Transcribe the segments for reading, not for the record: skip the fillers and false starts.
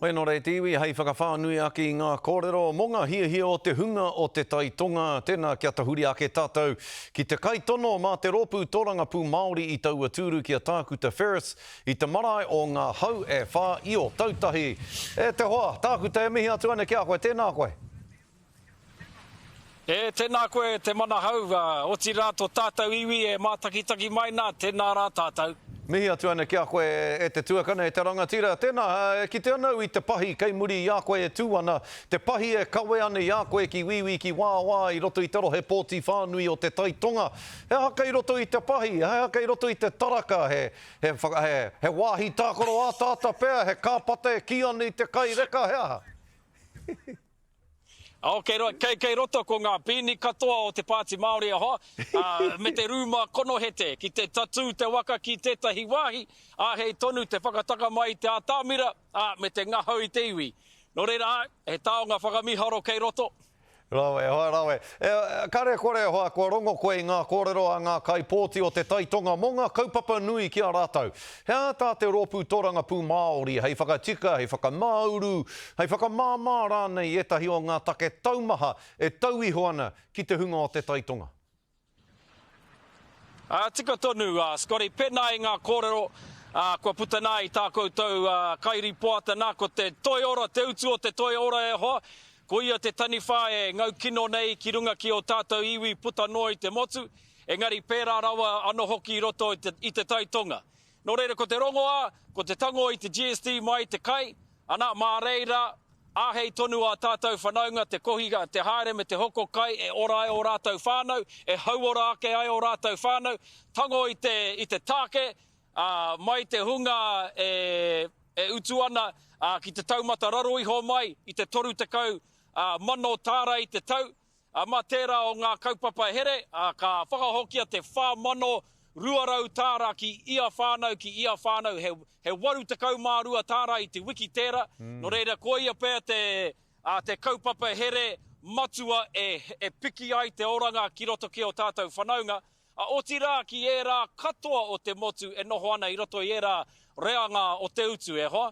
Hoi nō reira te iwi hei whakawhānui ake i ngā kōrero mō ngā hiahia o te hunga o Te Tai Tonga, tēnā kia tahuri ake tātou ki te kaitono mā te Rōpū Tōrangapū Māori i taua tūru ki a Tākuta Ferris i te marae o Ngā Hau e Whā i Ōtautahi. E te hoa, Tākuta e mihi atu ana ki a koe, tēnā koe. E, tēnā koe te Manahau, otirā tō tātou iwi e mātakitaki mai nā, tēnā rā tātou. Mihi atu ana ki a koe e te tuakana, e te rangatira. Tēnā, e kite ana au i te pahi kei muri i a koe e tū ana, te pahi e kawe ana i a koe ki wīwī, ki wāwā i roto i te rohe pōti whānui o Te Tai Tonga. He aha kei roto i te pahi? He aha kei roto i te taraka? He, he, he, he wāhi tākaro ataata pea? He kāpata e kī ana i te kai reka? He aha? Oh, kei, kei, kei roto ko ngā pīni katoa o te Pāti Māori e hoa, ā, me te rūma konohete, ki te tatū te waka ki tētahi wāhi, āhei tonu te whakataka mai i te ātamira, ā, me te ngahau i te iwi. Nō reira, āe, he taonga whakamīharo kei roto. Rawe, hoa, rawe. E, kare kore, hoa, kua rongo koe i ngā kōrero a ngā kaipōti o Te Tai Tonga mō ngā kaupapa nui ki a rātou. He aha tā te Rōpū Tōrangapū Māori hei whakatika, hei whakamāuru, hei whakamāmā rānei i ētahi o ngā take taumaha e tau iho ana ki te hunga o Te Tai Tonga? Ā, tika tonu, a Scotty, pēnā i ngā kōrero, ā, kua puta nā i tā koutou kairīpoata nā, ko te toiora, te utu o te toiora e hoa, ko ia te taniwha e ngau kino nei ki runga ki ō tātou iwi puta noa i te motu, engari pērā rawa anō hoki i roto i te Tai Tonga. Nō reira, ko te rongoā, ko te tango i te GST mai i te kai, ana, mā reira, āhei tonu ā tātou whanaunga te kohi, te haere me te hoko kai e ora ai ō rātou whānau, e hauora ake ai ō rātou whānau, tango i te, i te tāke, ā, mai te hunga e, e utu ana, ā, ki te taumata raro iho mai i te 30, ā, mano tāra i te tau, Ā, mā tērā o ngā kaupapa here, ā, ka whakahokia te 4,200 tāra ki ia whānau, ki ia whānau, he, he 82 tāra i te wiki tērā, nō reira koia pea te, ā, te kaupapa here matua e, e piki ai te oranga ki roto ki ō tātou whanaunga, ā, otirā ki ērā katoa o te motu e noho ana i roto i ērā reanga o te utu, e hoa.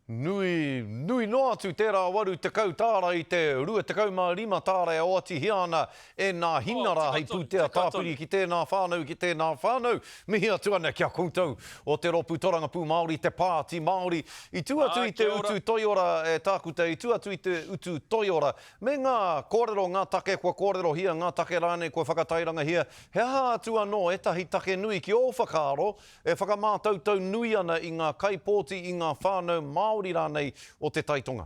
Nui, nui noa atu tērā 80 tāra i te 25 tāra e oatihia ana e nā Hinara hei pūtea tāpiri ki tēnā whānau, ki tēnā whānau. Mihi atu ana ki a koutou o te Rōpū Torangapū Māori, te Pāti Māori. I tū atu i te utu toiora e Tākuta, i tū atu i te utu toiora me ngā kōrero, ngā take kua kōrerohia, ngā take rānei kua whakatairangahia, he aha atu anō ētahi take nui ki ō whakaaro E whakamātautau nui ana i ngā kaipōti i ngā whānau Māori rānei o Te Tai Tonga.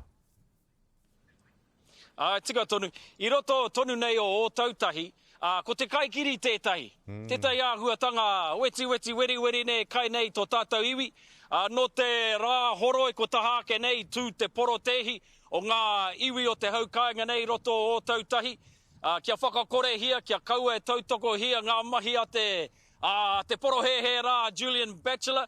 Āe, tika tonu. I roto tonu nei o Ōtautahi, ā, ko te kaikiri tētahi. Tētahi āhuatanga wetiweti, weriweri nei e kai nei tō tātou iwi. Ā, nō te rā horoi ko taha ake nei i tū te porotēhi o ngā iwi o te hau kāinga nei i roto o Ōtautahi, ā, kia whakakorehia, kia kaua e tautokohia ngā mahi a te, Ā, te porohēhē rā a Julian Batchelor,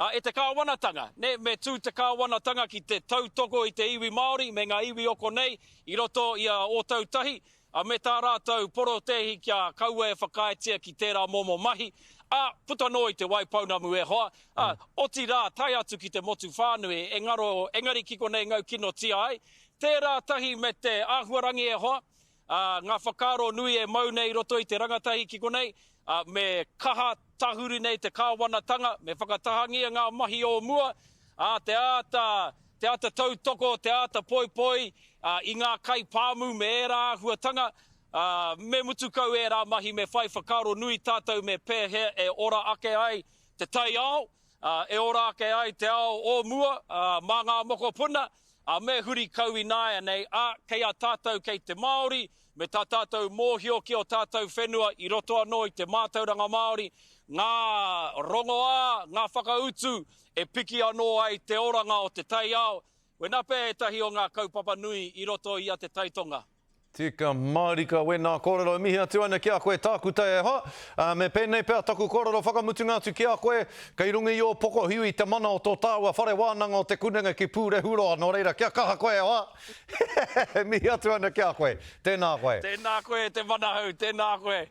ā, e te kāwanatanga, nē, me tū te kāwanatanga ki te tautoko i te iwi Māori me ngā iwi o konei i roto i a Ōtautahi, ā, me tā rātou porotēhi kia kaua e whakaaetia ki tērā momo mahi, ā, puta noa i Te Waipounamu e hoa, ā, otirā, tae atu ki te motu whānui, e ngaro, engari ki konei ngau kinotia ai, tērā tahi me te āhuarangi e hoa, ā, ngā whakaaro nui e mau nei i roto i te rangatahi ki konei, ā, me kaha tahuri nei te kāwanatanga, me whakatahangia ngā mahi o mua, ā, te āta, te āta tautoko, te āta poipoi, ā, i ngā kaipāmu me ērā āhuatanga, ā, me mutu kau ērā mahi, me whai whakaaro nui tātou me pēhea e ora ake ai te taiao, ā, e ora ake ai te ao o mua, ā, mā ngā mokopuna, Ā, me huri kau ināianei, ā, kei a tātou kei te Māori, me tā tātou mōhio ki ō tātou whenua i roto anō i te mātauranga Māori, ngā rongoā, ngā whakautu e piki anō ai te oranga o te taiao, wēnā pea ētahi o ngā kaupapa nui i roto i a Te Tai Tonga. Tika mārika wēnā kōrero. E mihi atu ana ki a koe Tākuta e hoa. Ā, me pēnei pea taku kōrero whakamutunga atu ki a koe, kei runga i ō pokohiu i te mana o tō tāua whare wānanga o Te Kunenga ki Pūrehuroa, nō reira kia kaha koe e hoa! E mihi atu ana ki a koe. Tēnā koe. Tēnā koe e te Manahau, tēnā koe.